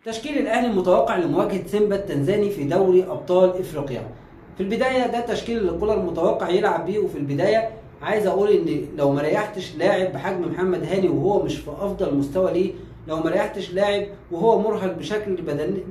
تشكيل الاهلي المتوقع لمواجهة سيمبا التنزاني في دوري ابطال افريقيا. في البداية ده التشكيل اللي كولر متوقع يلعب بيه. وفي البداية عايز اقول ان لو ما ريحتش لاعب بحجم محمد هاني وهو مش في افضل مستوى ليه، لو ما ريحتش لاعب وهو مرهق بشكل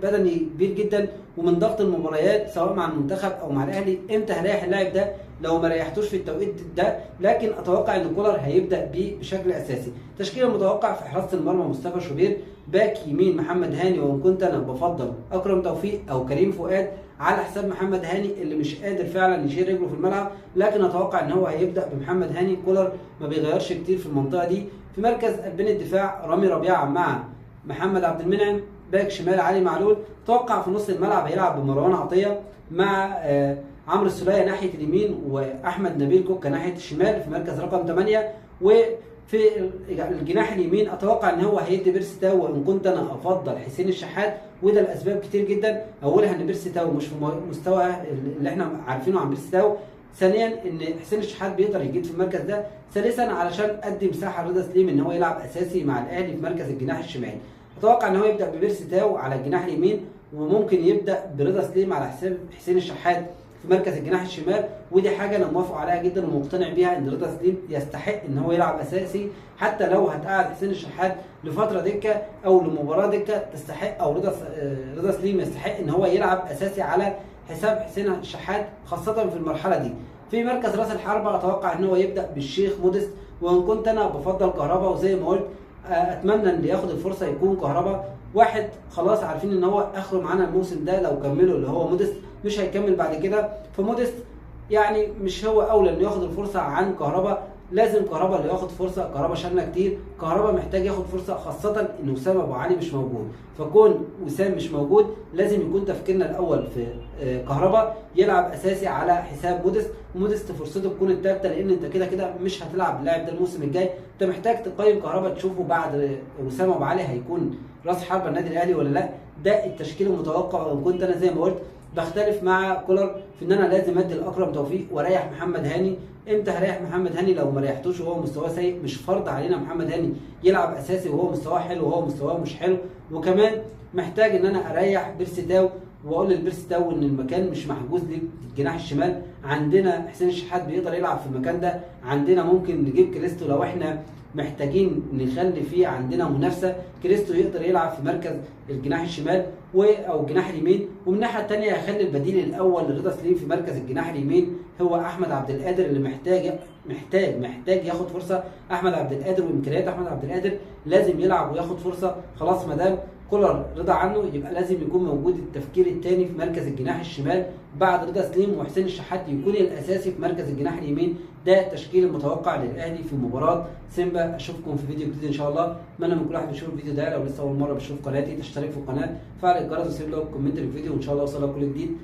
بدني كبير جدا ومن ضغط المباريات سواء مع المنتخب او مع الاهلي، امتى هريح اللاعب ده لو ما ريحتوش في التوقيت ده؟ لكن اتوقع ان كولر هيبدا بيه بشكل اساسي. تشكيل المتوقع في حراسة المرمى مصطفى شوبير، باك يمين محمد هاني، وان كنت انا بفضل اكرم توفيق او كريم فؤاد على حساب محمد هاني اللي مش قادر فعلا يشيل رجله في الملعب، لكن اتوقع ان هو هيبدا بمحمد هاني. كولر ما بيغيرش كتير في المنطقة دي. في مركز قلبين الدفاع رامي ربيعة مع محمد عبد المنعم، باك شمال علي معلول. اتوقع في نص الملعب هيلعب بمروان عطية مع عمرو السوليه ناحية اليمين واحمد نبيل كوكا ناحية الشمال في مركز رقم 8. وفي الجناح اليمين اتوقع ان هو هيدي بيرسي تاو، وان كنت انا افضل حسين الشحات، وده لاسباب كتير جدا. اولها ان بيرسي تاو مش في مستوى اللي احنا عارفينه عن بيرسي تاو، ثانيا ان حسين الشحات بيقدر يجيب في المركز ده، ثالثا علشان ادي مساحة لرضا سليم ان هو يلعب اساسي مع الاهلي في مركز الجناح الشمال. اتوقع ان هو يبدا ببيرسي تاو على الجناح اليمين، وممكن يبدا برضا سليم على حساب حسين الشحات في مركز الجناح الشمال، ودي حاجة انا موافق عليها جدا ومقتنع بيها ان رضا سليم يستحق ان هو يلعب اساسي، حتى لو هتقعد حسين الشحات لفترة دكه او لمباراة دكه تستحق، او رضا سليم يستحق ان هو يلعب اساسي على حساب حسين الشحات خاصة في المرحلة دي. في مركز راس الحربة اتوقع ان هو يبدا بالشيخ موديست، وان كنت انا بفضل كهربا، وزي ما قلت اتمنى ان ياخد الفرصة يكون كهربا. واحد خلاص عارفين ان هو اخره معانا الموسم ده، لو كملوا اللي هو موديست مش هيكمل بعد كده، فموديست يعني مش هو اولى انه ياخد الفرصة عن كهربا. لازم كهربا اللي ياخد فرصة، كهربا شالنا كتير، كهربا محتاج ياخد فرصة، خاصة ان وسام ابو علي مش موجود. فكون وسام مش موجود لازم يكون تفكيرنا الاول في كهربا يلعب اساسي على حساب موديست، وموديست فرصته تكون الثالثة، لان انت كده كده مش هتلعب اللاعب ده الموسم الجاي. انت محتاج تقيم كهربا تشوفه بعد وسام ابو علي هيكون راس حربه النادي الاهلي ولا لا. ده التشكيل المتوقع، وان كنت انا زي ما قلت بختلف مع كولر في ان انا لازم ادي لاكرم توفيق واريح محمد هاني. امتى هريح محمد هاني؟ لو ما ريحتوش وهو مستواه سيء. مش فرض علينا محمد هاني يلعب اساسي وهو مستواه حلو وهو مستواه مش حلو. وكمان محتاج ان انا اريح بيرسي تاو، واقول للبيرسي تاو ان المكان مش محجوز ليك الجناح الشمال، عندنا حسين الشحات بيقدر يلعب في المكان ده، عندنا ممكن نجيب كريستو لو احنا محتاجين نخلي فيه عندنا منافسه، كريستو يقدر يلعب في مركز الجناح الشمال او الجناح اليمين. ومن الناحية الثانية هخلي البديل الاول لرضا سليم في مركز الجناح اليمين هو احمد عبد القادر، اللي محتاج محتاج محتاج ياخد فرصة. احمد عبد القادر وامكانيات احمد عبد القادر لازم يلعب وياخد فرصة. خلاص ما دام كولر رضا عنه يبقى لازم يكون موجود التفكير الثاني في مركز الجناح الشمال بعد رضا سليم، وحسين الشحات يكون الاساسي في مركز الجناح اليمين. ده التشكيل المتوقع للاهلي في مباراة سيمبا. اشوفكم في فيديو جديد ان شاء الله. اتمنى من كل واحد بيشوف الفيديو ده لو لسه اول مرة بتشوف قناتي تشترك في القناة، فعل الجرس وسيب like comment للفيديو، وان شاء الله اوصلك كل جديد.